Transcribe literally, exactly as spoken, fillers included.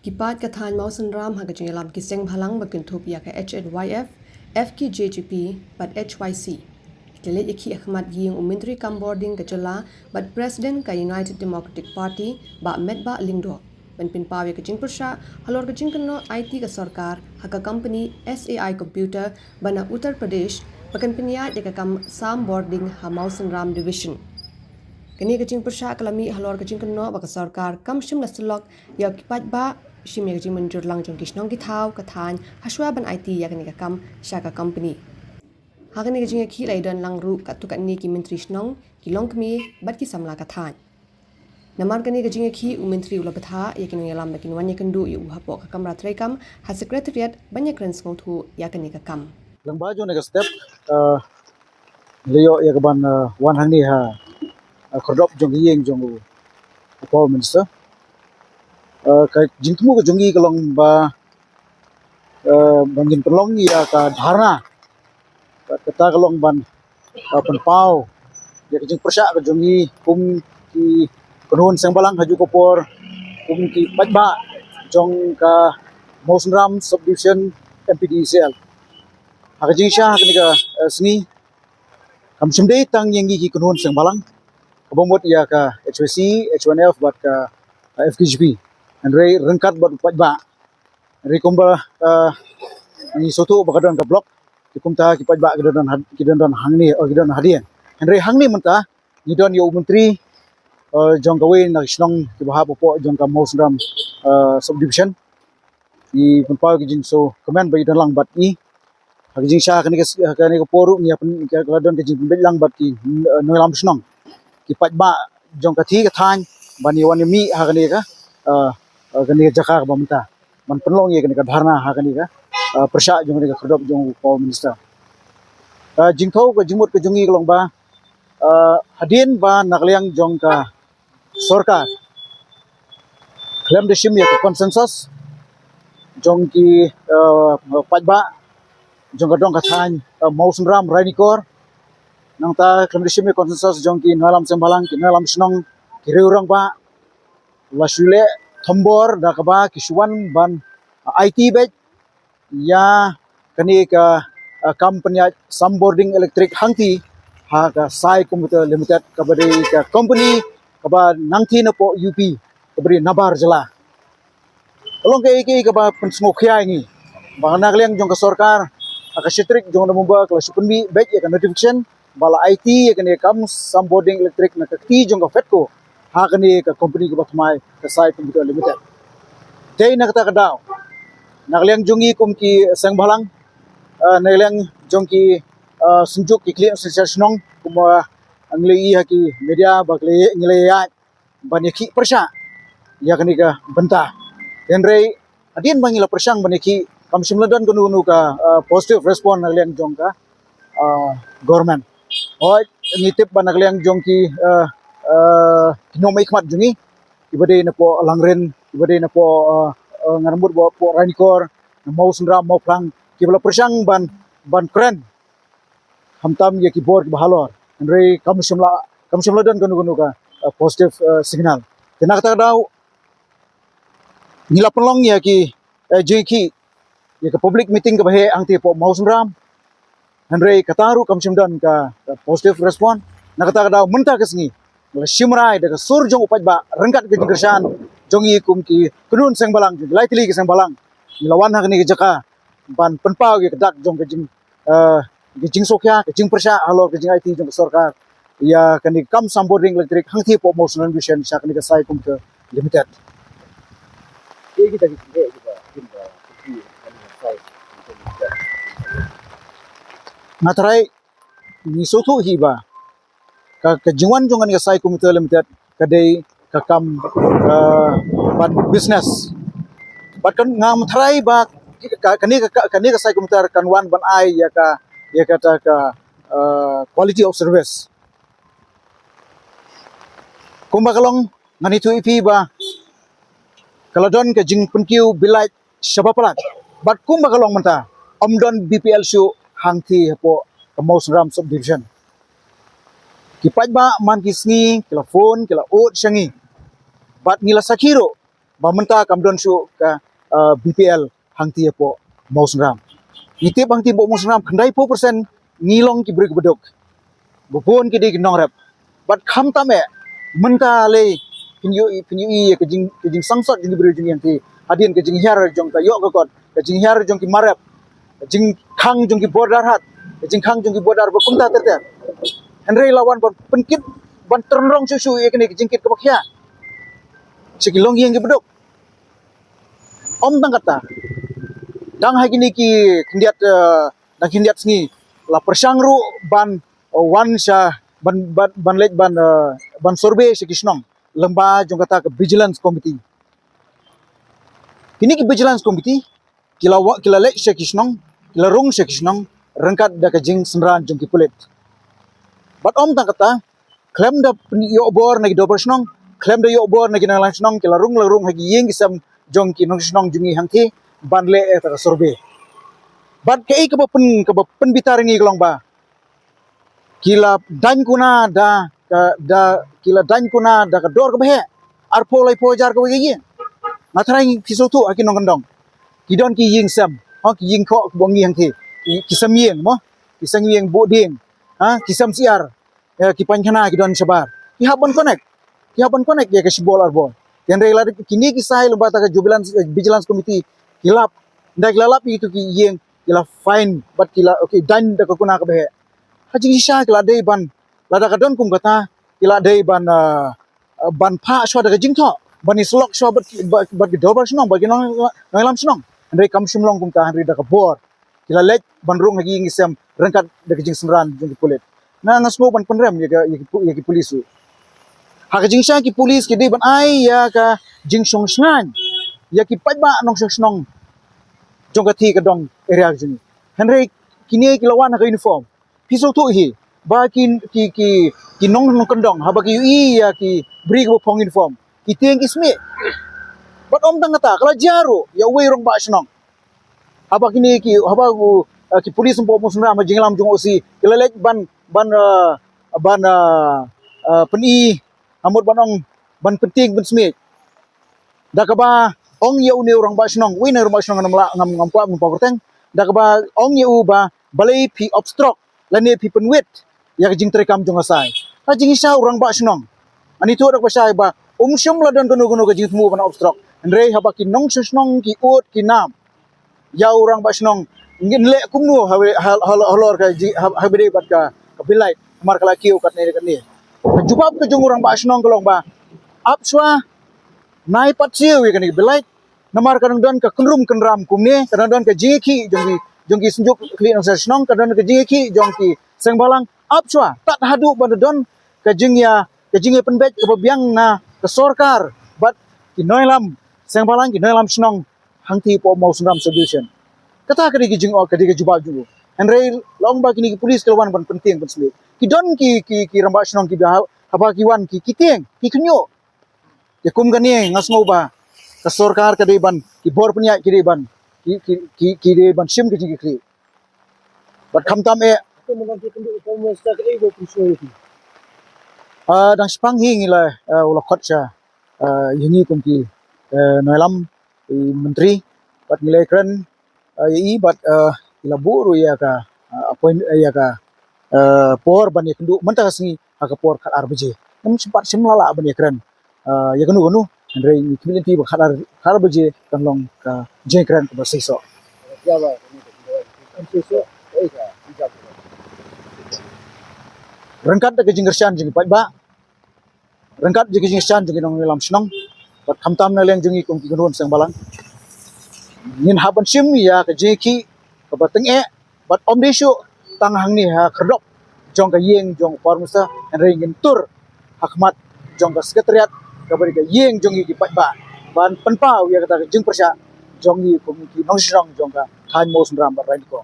Ki paid ka thaiñ Mawsynram ha ka jingïalam ki seng bhalang ba kynthup ïa ka H N Y F, F K J G P bad H Y C ki la leit ïakhih ha khmat ïing u Myntri Kam Bording ka jylla bad President ka United Democratic Party, Bah Metbah Lyngdoh, ban pynpaw ïa ka jingpyrshah halor ka jingkynnoh aiti ka sorkar ha ka kompani S A I Computer ba na Uttar Pradesh ba kan pynïaid ïa ka kam sam bording ha Mawsynram Division. Kane ka jingpyrshah ka la mih halor ka jingkynnoh ba ka sorkar kam shym la syllok ïa ki paidbah, shim ïa ka jingmynjur lang jong ki shnong ki thaw ka thaiñ hashwa ban aiti ïa kane ka kam sha ka kompani. Ha kane ka jingïakhih la ïadon lang ruh katto katne ki myntri shnong, ki longkmie bad ki samla ka thaiñ. Namar kane ka jingïakhih, u Myntri u la bthah ïa ki nongïalam ba kin wan ïakynduh ïa u hapoh ka kamra treikam ha Secretariat ban ïakren sngewthuh ïa kane ka kam. Lyngba jong kane ka step, eh, la ïoh ïa ka ban, eh, wan hangne ha, eh, khyrdop jong ka ïing jong u, u Power Minister. Eh, ka jingthmu ka jong ngi ka long ba, eh, ba ngin pynlong ïa ka dharna. Ka, kata ka long ban, eh, pynpaw ïa ka jingpyrshah ka jong ngi kum ki kynhun seng bhalang ha kajuh ka por, kum ki paidbah jong ka Mawsynram Subdivision M P D E C L. Ha ka jingshisha ha kane ka, eh, sngi, kam shym dei tang ïa ngi ki kynhun seng bhalang, kaba mut ïa ka H Y C, H Y N F bad ka, eh, F K J P, hynrei ryngkat bad u paidbah. Hynrei kumba, eh, ngi sngewthuh ba ka don ka block, te kumta ki paidbah ki don, don had-, ki don, don hangne, oh, ki don hadien. Hynrei hangne mynta ngi don ïa u Myntri, eh, jong kawei na ki shnong kiba hap hapoh jong ka Mawsynram, eh, Subdivision. Ngi pynpaw ki jingsngewkmen ba i don lang bad ngi. Ha ka jingshisha kane ka, ha kane ka por ruh ngi ïa pyn-, ka la don ka jingpynbeit lang bad ki, eh, nongïalam shnong, ki paidbah jong ka thaiñ, ban ïa wan ïa mih ha kane ka, eh, eh, kane ka jaka kaba mynta, ban pynlong ïa kane ka dharna ha kane ka, eh, pyrshah jong kane ka khyrdop jong u Power Minister. Eh, jingthaw ka jingmut ka jong ngi ka long ba, eh, hadien ba na ka liang jong ka sorkar khlem da shim ïa ka consensus jong ki, eh, paidbah jong ka dong ka thaiñ, eh, Mawsynram Ranikor. Nangta khlem da shim ïa ka consensus jong ki nongïalam seng bhalang, ki nongïalam shnong, ki riew rangbah, la shu leh thombor da kaba ki shu wan ban, eh, aiti beit ïa kane ka, eh, kam pynïaid sam bording electric hangtei ha ka Sai Computer Limited, kaba dei ka company kaba nangtei napoh U P, kaba dei nabar jylla. Ka long kaei kaei kaba pynsngewkhia ïa ngi ba na ka liang jong ka sorkar, ha ka shi tarik jong November ka la shu pynmih beit ïa ka notification ba la aiti ïa kane ka kam sam bording electric na ka kti jong ka FEDCO ha kane ka company kaba thymmai, ka Sai Computer Limited. Te na kata ka daw, na ka liang jong ngi kum ki seng bhalang, eh, na ka liang jong ki, eh, synjuk ki khlieh synshar shnong, kumba ngi la ïohi ha ki media ba ngi la ïa, ngi la ïa ban ïakhih pyrshah ïa kane ka bynta. Hynrei hadien ba ngi la pyrshang ban ïakhih, kam shym la don kano kano ka, eh, positive response na ka liang jong ka, eh, government. Hooid, ngi tip ba na ka liang jong ki, eh, eh, ki nongmihkhmat jong ngi, kiba dei napoh Langrin, kiba dei napoh, eh, eh, ngan mut ba hapoh Ranikor, na Mawsynram, Mawphlang, kiba la pyrshang ban, ban kren khamtam ïa ki bor kiba halor. Hynrei kam shym la, kam shym la don kano kano ka, eh, positive, eh, signal. Te na kata ka daw ngi la pynlong ïa ki, eh, jingïakhih, ïa ka public meeting kaba heh hangtei hapoh Mawsynram. Hynrei kata ruh kam shym don ka, ka positive response. Na kata ka daw mynta ka sngi, ngi la shim rai da ka sur jong u paidbah ryngkat ka jingkyrshan jong ngi kum ki kynhun seng bhalang, jong ki lai tylli ki seng bhalang, ngi la wan ha kane ka jaka ban pynpaw ïa ka dak jong ka jing, eh, ka jingsngewkhia, ka jingpyrshah halor ka jingaiti jong ka sorkar ïa kane ka kam sam bording electric hangtei hapoh Mawsynram Division sha kane ka Sai Computer Limited. Nga tharai, ngi sngewthuh hi ba ka, ka jingwan jong kane ka Sai Computer Limited ka dei ka kam, eh, ban business. Bad kan nga tharai ba ka, kane ka, kane ka Sai Computer kan wan ban ai ïa ka, ïa kata ka, eh, quality of service. Kumba ka long, ngan ïathuh ïa phi ba ka la don ka jingpynkiew bill light shaba palat. Bad kumba ka long mynta, ym don B P L shuh hangtei hapoh ka Mawsynram Subdivision. Ki paidbah man ki sngi ki la phone, ki la ud sha ngi. Bad ngi la sakhi ruh ba mynta kam don shuh ka, eh, B P L hangtei hapoh Mawsynram. Ngi tip hangtei hapoh Mawsynram khyndai phew percent ngi long ki briew kiba duk. Ba bun ki dei ki nongrep. Bad khamtam eh mynta lei phin ïohi, phin ïohi ïa ka jing, ka jingsangsot jong ki briew jong ngi hangtei. Hadien ka jinghiar jong ka ïoh ka kot, ka jinghiar jong ki mar rep, ka jingkhang jong ki border hat, ka jingkhang jong ki border ba kumta ter ter. Hynrei la wan ban pynkit, ban tyrnrong shuh shuh ïa kane ka jingkit kaba khia sha ki longïing kiba duk. Ym tang kata, dang ha kine ki khyndiat, eh, dang khyndiat sngi la pyrshang ruh ban, eh, wan sha, ban, ban, ban leit ban, eh, ban survey sha ki shnong lyngba jong kata ka Vigilance Committee. Kine ki Vigilance Committee ki la wa-, ki la leit sha ki shnong, ki la rung sha ki shnong ryngkat da ka jingsynran jong ki pulit. Bad ym tang kata, khlem da pyn-, ïoh bor na ki dorbar shnong, khlem da ïoh bor na ki nongïalam shnong, ki la rung, la rung ha ki ïing ki sem jong ki nongshnong jong ngi hangtei ban leh ïa ka survey. Bad kaei kaba pyn-, kaba pynbitar ïa ngi ka long ba ki la daiñ kuna da ka, da, ki la daiñ kuna da ka dor kaba heh, arphew laiphew hajar kawei ka ïing. Nga tharai phi sngewthuh ha ki nongkyndong. Ki don ki ïing sem, ha ki ïing khoh kiba ong ngi hangtei. Ki, ki sem ïing mo, ki sem ïing buh dieng, ha, ki sem syiar, eh, ki painkhana ki don shabar. Ki hap ban connect. Ki hap ban connect ïa ka shibol arbor. Hynrei lada kine ki sai lyngba ta ka Vigilance, eh, Vigilance Committee ki lap, ynda ki la lap ïa kitu ki ïing, ki la fine bad ki la, okay, daiñ da ka kuna kaba heh. Ha jingshisha ki la dei ban, lada ka don kum kata, ki la dei ban, ah, ah, ban phah shuwa da ka jingthoh, ban ïasyllok shuwa bad, bad, bad ki dorbar shnong, bad ki nong, nongïalam shnong. Hynrei kam shym long kumta, hynrei da ka bor ki la leit ban rung ha ki ïing ki sem ryngkat da ka jingsynran jong ki pulit. Nga, nga sngew ban pynrem ïa ka, ïa ki pu-, ïa ki pulit ruh. Ha ka jingshisha ki pulit ki dei ban ai ïa ka jingshongshngaiñ ïa ki paidbah nongshong shnong jong katei ka dong area ka jong ngi. Hynrei kine ki la wan ha ka uniform. Phi sngewthuh hi ba ki, ki, ki, ki nong, nongkyndong haba ki ïohi ïa ki briew kiba phong uniform, ki tieng ki smiej. Bad ym tang kata, ka la jia ruh ïa uwei u rangbah shnong. Haba kine ki, haba u, eh, ki pulit hapoh Mawsynram ha jingïalam jong u O C ki la leit ban, ban, eh, ban, eh, eh, pyni, ha mut ban ong, ban pyntieng pynsmiej. Da kaba ong ïa une u rangbah shnong, uwei na u rangbah shnong, ngam lah, ngam, ngam kwah ban pynpaw kyrteng. Da kaba ong ïa u ba balei phi obstruct lane phi pynwit ïa ka jingtrei kam jong ka sai. Ha jingshisha u rangbah shnong, ani tu da kaba shai ba um shym la don kano kano ka jingthmu ban obstruct. Hynrei haba ki nongshong shnong ki ud ki nam ïa u rangbah shnong, ngin leh kumno ha, ha, ha, halor ka ji-, ha, ha bad ka, ka Bill Light, namar ka la kiew katne katne. Ka jubab ka jong u rangbah shnong ka long ba ap shuwa, nai pat siew ïa kane ka Bill Light, namar ka dang don ka kynrum kynram kumne, ka dang don ka jingïakhih jong ki, jong ki synjuk khlieh nongshong shnong, ka dang don ka jingïakhih jong ki seng bhalang. Ap shuwa, tad haduh ban da don ka jingïa, ka jingïapynbeit kaba biang na ka sorkar bad ki nongïalam seng bhalang, ki nongïalam shnong hangtei hapoh Mawsynram Subdivision. Kata ka dei ka jing, ka dei ka jubab jong u. Hynrei la ong ba kine ki pulit ki la wan ban pyntieng pynsmiej. Ki don ki, ki, ki rangbah shnong kiba ha, haba ki wan ki, ki tieng, ki khynñiuh. Te kum kane nga sngew ba ka sorkar ka dei ban, ki bor pynïaid ki dei ban, ki, ki, ki, ki dei ban shim ka jingkitkhlieh. Bad khamtam eh. Ah, dang shipang hi ngi la, ah, u la khot sha, ah, ïa ngi kum ki, eh, nongïalam, i myntri, bad ngi la kren, ah, ïa i bad, ah, i la buh ruh ïa ka, ah, appoint, eh, ïa ka, ah, por ban ïakynduh mynta ka sngi ha ka por khatar baje. Ngam shym pat shym la lah ban ïakren, ah, ïa kano kano. Hynrei ngi khmih lynti ba khatar, khatar baje kan long ka jingkren kaba seisoh. Ryngkat da ka jingkyrshan jong ki paidbah, ryngkat da ka jingkyrshan jong ki nongïalam shnong, bad khamtam na liang jong ngi kum ki khun seng bhalang, ngin hap ban shim ïa ka jingïakhih kaba tyngeh, bad ym dei shuh tang hangne ha khyrdop jong ka ïing jong u Prime Minister, hynrei ngin tur ha khmat jong ka Secretariat, kaba dei ka ïing jong ngi ki paidbah, ban pynpaw ïa kata ka jingpyrshah jong ngi kum ki nongshong shnong jong ka thaiñ Mawsynram bad Ranikor.